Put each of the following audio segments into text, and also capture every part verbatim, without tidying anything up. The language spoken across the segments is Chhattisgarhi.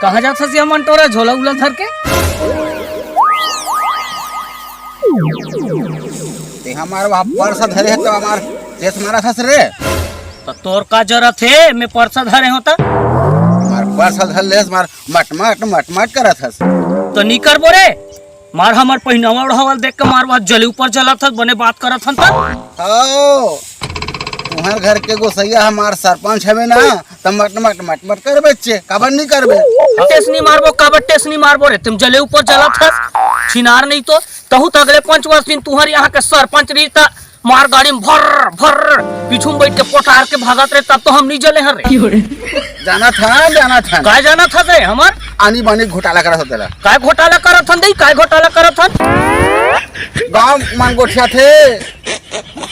कहाँ जात हस ये मन टोरा झोला उला धर के? ते हमार वहाँ पर्स धरे हे तो हमार टेस मारत हस रे। तो तोर का जरूरत हे, मैं पर्स धरे हों त? हमार पर्स धर लेस, मार मट मट मट मट करत हस। तो नी करबो रे, मार हमर पहिनावा ओढ़ावल देख के मार वहाँ जले ऊपर जलत हस, बने बात करत हन त। ओ, तुहर घर के गोसैया हमार सरपंच हवे ना, त मट मट मट मट करबे चे, काबर नी करबे? टेस नी मारबो, काबर टेस नी मारबो रे, तुम जले ऊपर जलत हस, छिनार नहीं तो, तहू त अगले पंचवा दिन तुहर यहाँ के सरपंच रही त मार गाड़ी में भर भर पीछू में बैठ के पोटार के भागत रहे, तब तो हम नहीं जले हन रे। जानत हन, जानत हन। काय जानत हस रे हमर? आनी बानी घोटाला करत हस तेला। काय घोटाला करत हन दई, काय घोटाला करत हन? गांव मन गोठियाथे,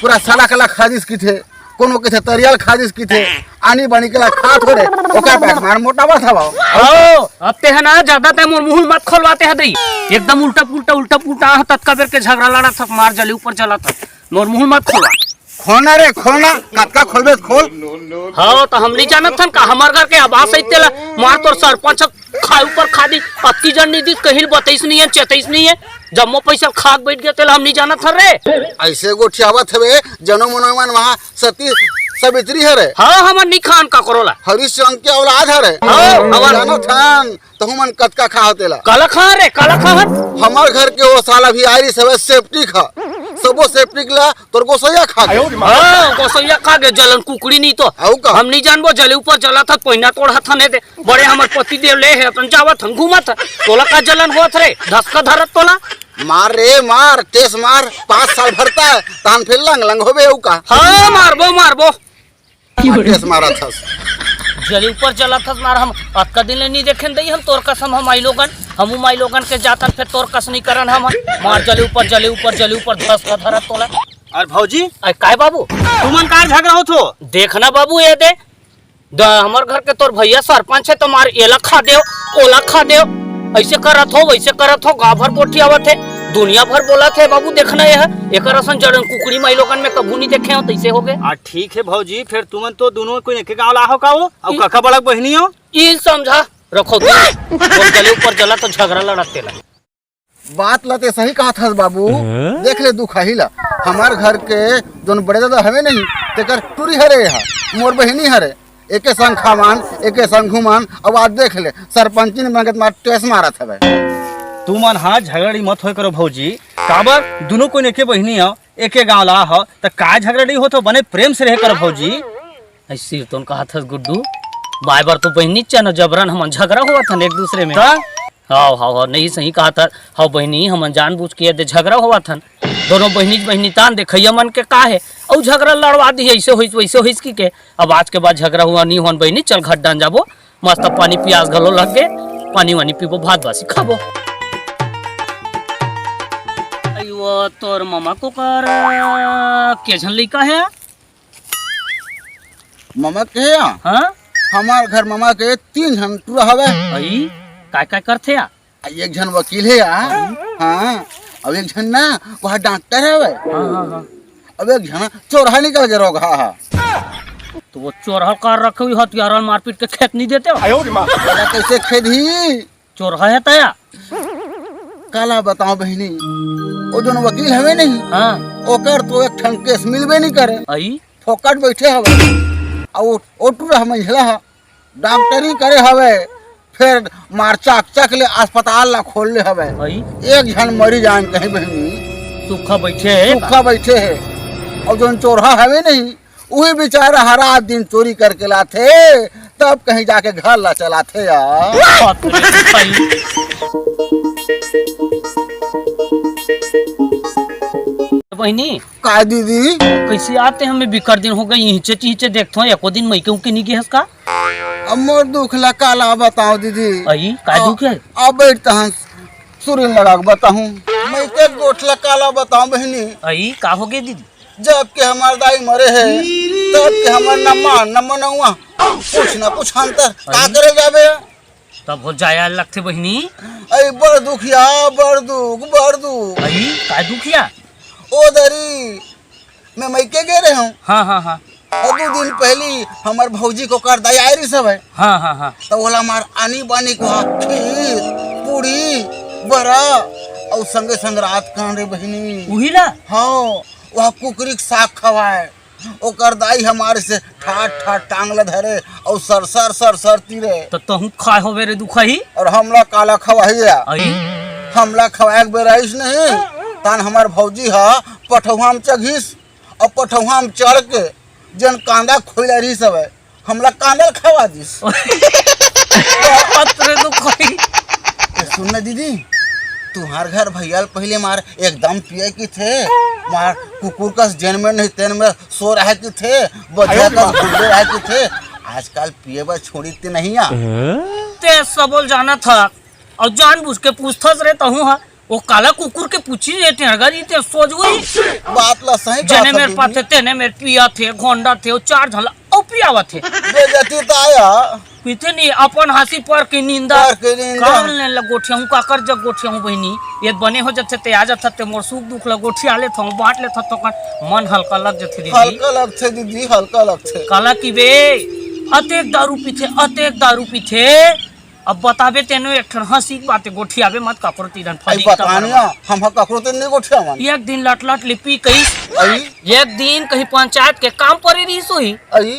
पूरा सला कला खा दिस किथे, कोनो किथे तरियल खा दिस किथे, आनी बानी कला खात हो रे, ओकर पैसा मार मोटावत हवा। ओ, अब ते ह ना ज्यादा ते मोर मुंह मत खोलवाते ह दई, एकदम उल्टा पुल्टा उल्टा पुल्टा आह ततका बेर के झगड़ा लड़ा थक मार जले ऊपर चला थक। मोर मुंह मत खोला। खोना रे, खोना, कतका खोलबे त खोल। हाँ, तो हम नहीं जानत हन का, हमार घर के आवास है तेला, मार तोर सरपंच खाए ऊपर खा दी, अतकी जन नहीं दी, कहीं बतईस नहीं है, चेतईस नहीं है, जम्मो पैसा खा के बैठ गया तेला, हम नहीं जानत हन रे। ऐसे गोठियावत हवे, जनो मनो मन वहाँ सती सावित्री हरे। हाँ, हमर नहीं खान का करोला। हरिश्चंद्र के औलाद हरे। हाँ, हमर जानत हन। तहु मन कतका खा हो तेला? काला खा रे, काला खा हन। हमर घर के ओ साला भी आइरिस हवे सेप्टिक ह। सबो सेप्टिक ला तोर गोसैया खा गे। हाँ, गोसैया खा गे, जलन कुकड़ी नहीं तो। अउ का? हम नहीं जानबो, जले ऊपर जलत हत, पहिना तोड़त हन दे। बड़े हमर पति देव ले हे, अपन जावत हन, घूमत हन। तोला का जलन होत रे? धसका धरत तोला? मार रे, मार, टेस मार, पाँच साल भरता है, तहन फिर लंग लंग होबे अउ का? हाँ, मारबो, मारबो। टेस मारत हस। जले ऊपर जलत हस मार, हम अतका दिन ले नहीं देखेन दई हम तोर कसम, हम माई लोगन, हमू माई लोगन के जातन, फिर तोर कस नहीं करन हम। मार जले ऊपर, जले ऊपर, जले ऊपर, धसका धरत तोला। अरे भौजी, अरे काय बाबू? तुमन का झगड़ा होत हो? देखना बाबू, ये दे, द-, हमर घर के तोर भैया सरपंच है, तो मार एला खा देव, ओला खा देव, ऐसे करत हो, वैसे करत हो, गाँव भर गोठियावत है, दुनिया भर बोलत है, बाबू देखना ये है, एकर असन जड़न कुकड़ी माई लोगन में कभू नहीं देखे हो, तैसे हो गए। आ, ठीक है भौजी, फिर तुमन तो दोनों कोई एके गाँव ला हो का हो? अउ ई कका बड़क बहिनी हो? ई समझा रखो तू। वो जले ऊपर जला तो झगड़ा लड़त तेला। बात ला ते सही कहत हस बाबू। हाँ? देख ले दुखाही ला, हमार घर के जोन बड़े दादा हवे नहीं, तेकर टूरी हरे हा, मोर बहिनी हरे, एके संग खावान, एके संग घुमान। अब आज देख ले, सरपंची ने बनके तुम्हार टेस मारत हवे। तुमन हा झगड़ी मत होय करो भौजी, काबर दोनों कोई एके बहिनी हो, एके गांव ला हो, त काय झगड़ा नहीं होत हो, बने प्रेम से रहे करो भौजी। ऐ सिर तोन कहत हस गुड्डू, बाय बार तो बहिनी चनो जबरन हमन झगड़ा होवत हन एक दूसरे में। त? हाव, हाव, हाव, नहीं सही कहत हस। हाव बहिनी, हमन जानबूझ के एदे झगड़ा होवत हन। दोनों बहिनी, बहिनी तान देखइया मन के का हे? अउ झगड़ा लड़वा दी, ऐसे होइस, वैसे होइस की के। अब आज के बाद झगड़ा हुआ नहीं होन बहिनी, चल घर डान जाबो। मस्त पानी पियास घलो लग गे, पानी वानी पीबो, भात बासी खाबो। अई वो तोर ममा को कर, के झन लइका हे? ममा के या? हाँ? हमार घर ममा के तीन झन टूरा हवे। अई, काय काय करथे या? आ, एक झन वकील हे या। हाँ। अब एक झन ना, वह डॉक्टर हवे। हाँ, हाँ, हाँ। अब एक झन चोरहा निकल के रोगहा हा। तो वो चोरहा कार रखे हुई हथियार मारपीट के खेत नहीं देते हो? तेला कैसे खेदही? चोरहा हे तया। काला बताओ बहिनी, वो जोन वकील हवे नहीं, हाँ। ओकर तो एक ठन केस मिलबे नहीं करे। अई? फोकट बैठे हवे। आ वो, वो टूरा मंझला हा, डॉक्टरी करे हवे, फिर मार चक चक ले अस्पताल ला खोल ले हवे। अई? एक झन मरी जान कहीं बहिनी। सुखा बैठे हे। सुखा बैठे हे। अउ जोन चोरहा हवे नहीं, उही बेचारा हर रात दिन चोरी करके लाथे, तब कहीं जाके घर ला चलाथे यार। बाप रे, भाई। बहिनी, का दीदी? कैसे आते हमें बिकर दिन हो गए, इहिचे चिहिचे देखथो, एको दिन मइके उके नहीं गे हस का? अब मोर दुख ला काला बताओ दीदी। अई, का आ, दुख हे? अब बैठ तहन सुरीन लगा के बताहूँ। मइके गोठ ला काला बताओ बहिनी। अई, का हो गए दीदी? जब के हमार दाई मरे हे, तब के हमार नम्मा, नम्मा नौआ, कुछ ना कुछ अंतर। का अरे। करे जाबे? तब हो जाया लगथे बहिनी। अई बड़ दुखिया, बड़ दुख, बड़ दुख। अई, का दुखिया? ओ दरी, मैं मइके गे रहे हूँ। हाँ, हाँ, हाँ। अउ दू दिन पहिली हमर भौजी के ओकर दाई आए रहिस हवय। हाँ, हाँ, हाँ। त ओला मार आनी बानी के वहाँ खीर, पूड़ी, बरा अउ संगे संग रात कान रे बहिनी। उही ला? हाँ, वहाँ कुकरी के साग खवाए। ओकर दाई हमारे से ठाठ ठाठ टांग ल धरे अउ सरसर सरसर तीरे। त तहूँ खाए होबे रे दुखही। अउ हमला काला खवाही या? अई? हमला खवाए के बेरा आइस नहीं, तान हमर भौजी ह पठौहा म चघिस। अब पठौहा म चढ़ के जेन कांदा खोइला रहिस हवय, हमला कांदा ल खवा दिस। बाप रे दुखही। ए, सुन ना दीदी, तुंहर घर भैया ल पहिले मार एकदम पिए किथे, मार कुकुर कस जेन में नहीं तेन में सो रहे किथे, बधिया कस घूमते रहे किथे। आजकल पिए बर छोड़ी ते नहीं आ। ते सबो ल जानत हस अउ जानबूझ के पूछथस रे तहूँ ह। ओ काला कुकुर के पूछी रे टेंड़गा जी, ते सोच गई। बात ला सही जेने मेर पाथे तेने मेर पिया थे, घोंडा थे, ओ चार झन ला अउ पियावा थे। बेइज्जती त आया। पीथे नहीं, अपन हाँसी पर के निंदा। पर के निंदा। कान ले ल गोठियाहूँ, काकर जग गोठियाहूँ बहिनी। ये बने हो जथे ते आ जथे ते मोर सुख दुख ल गोठिया लेथव, बांट लेथव, त ओकर मन हल्का लग जथे दीदी। हल्का लगथे दीदी, हल्का लगथे। काला कि बे, अतेक दारू पीथे, अतेक दारू पीथे। अब बताबे तेनो एक ठन हाँसी के बात, गोठियाबे मत काकरो तीरन। अई फजीक बता तमर ना, मत। हम ह काकरो तीर नहीं गोठियावन। एक दिन लट लट ले पी कहिस। अई? एक दिन कहीं पंचायत के काम परे रहिस होही। अई?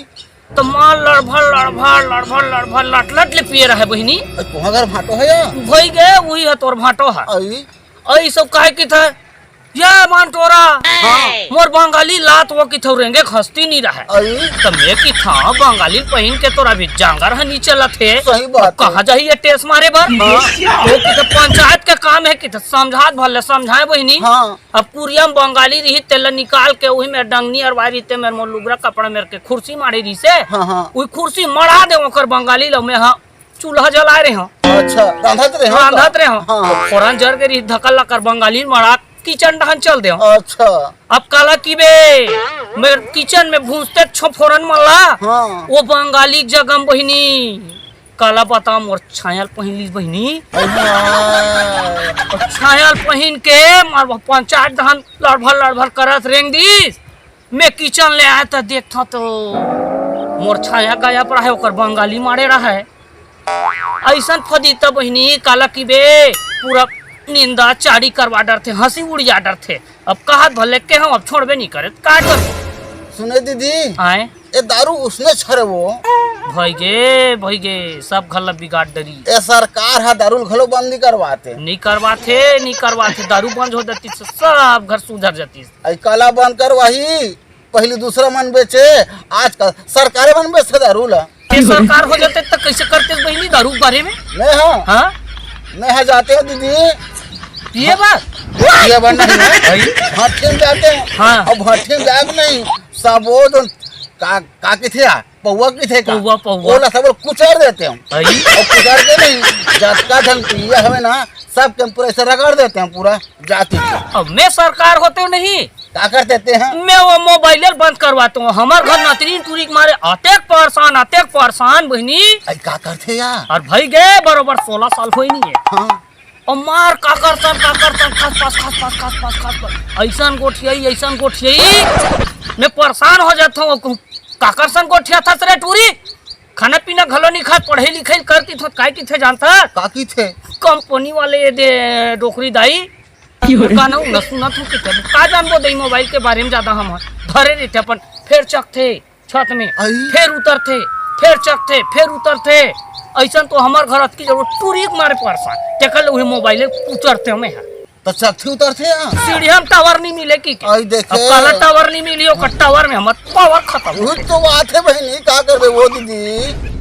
त मार लड़भड़, लड़भड़, लड़भड़, लड़भड़, लट लट ले पिए रहे बहिनी। अई, तुंहर घर भांटो हे या? भई गे, उही ह तोर भांटो ह। अई? अई सब काहे किथे, ये मानटोरा, हाँ। मोर बंगाली लात वो किथव रेंगे खस्ती नहीं रहे। अई। त मैं किथव बंगाली पहिन के तोर अभी जांगर ह नहीं चलत हे। सही बात अब कहाँ जाही ये टेस मारे बर? हाँ। वो किथे पंचायत के काम हे किथे समझात भले समझाए बहिनी। हाँ। अब कुरिया म बंगाली रही तेला निकाल के उही मेर डंगनी अरवाए रहिते मेर मोर लुगरा कपड़ा मेर के खुर्सी माड़े रहिसे। हाँ, हाँ। उही खुर्सी मड़ा दे ओकर बंगाली ल मैं ह चूल्हा जलाए रहे हूँ। अच्छा, रांधत रहे हूँ रांधत का? रहे हूँ। हाँ। फोरन जर के रही धकल लकर बंगाली मड़ा किचन डहन चल दे हूँ। अच्छा। अब काला की बे, मैं किचन में भूंजते छो फोरन मल्ला। हाँ। वो बंगाली जगम बहिनी, काला बता मोर छायल पहिन लीस बहिनी। अरे। और छायल पहिन के मार पंचायत डहन लड़भर लड़भर करत रेंग दीस। मैं किचन ले आए त देखथव तो मोर छाया गायब रहे, ओकर बंगाली मारे रहे। अइसन फदीता बहिनी काला की बे, पूरा निंदा चाड़ी करवा डरथे, हंसी उड़िया डरथे। अब कहत भले के हम अब छोड़बे नहीं करे, का करबो? सुने दीदी, आए? ए दारू उसने छरे वो। भई गे, भई गे, सब घर ला बिगाड़ डरी। ए सरकार हा दारू घलो बंद नहीं करवाते। नहीं करवाते, नहीं करवाते, दारू बंद हो जाती, सब घर सुधर जाती। अई काला बंद करवाही, पहली दूसरा मन बेचे, आजकल सरकारे मन बेचथे दारू ला। ये सरकार हो जाते त कैसे करते बहिनी दारू के बारे में? मैं हाँ। हाँ? मैं हाँ जाते हैं दीदी। पिए बर? पिए बर नहीं है। भाई। भट्ठी में जाते हैं। हाँ। अब भट्ठी में जाए के नहीं, सब वो जो का, का किथे यार? पौवा किथे का? पौवा, पौवा। ओला सब कुचर देते हैं। भाई। और कुचर के नहीं, जतका धन पिए हमें ना, सब के हम पूरा ऐसे रगड़ देते हैं, पूरा जाति के। अब मैं सरकार होते नहीं, का कर देते हैं? मैं वो मोबाइल बंद करवाता हूँ। हमर घर नतनी टूरी के मारे अतेक परेशान, अतेक परेशान बहिनी। अरे का करथे यार? और भई गे बरोबर सोलह साल होई नहीं है। हाँ। और मार काकर सन, काकर सन, खस पस, खस पस, खस पस, खस पस। ऐसन गोठियाई, ऐसन गोठियाई। मैं परेशान हो जाता हूँ। काकर सन गोठियाथस रे टूरी। खाना पीना घलो नहीं खात, पढ़े लिखे करती थो, काय किथे जानता? का किथे? कंपनी वाले ये दे डोकरी दाई। का ना, ना सुनत हूँ किथे। का जानबो दई मोबाइल के बारे में ज्यादा हम। धरे रहिथे अपन, फेर चघथे छत में, आई। फेर उतरथे, फेर चघथे, फेर उतरथे। ऐसन तो हमर घर अतकी जरूर टूरी के मारे परेशान। तेकर ले उहे मोबाइल उतरथे हमें है। तो चघथे उतरथे यहाँ। सीढ़िया में टावर नहीं मिले की के? आई देखे। अब काला टावर नहीं मिली, ओकर टावर में हमर पावर खत्म। वही तो बात है बहिनी, का करबे वो दीदी?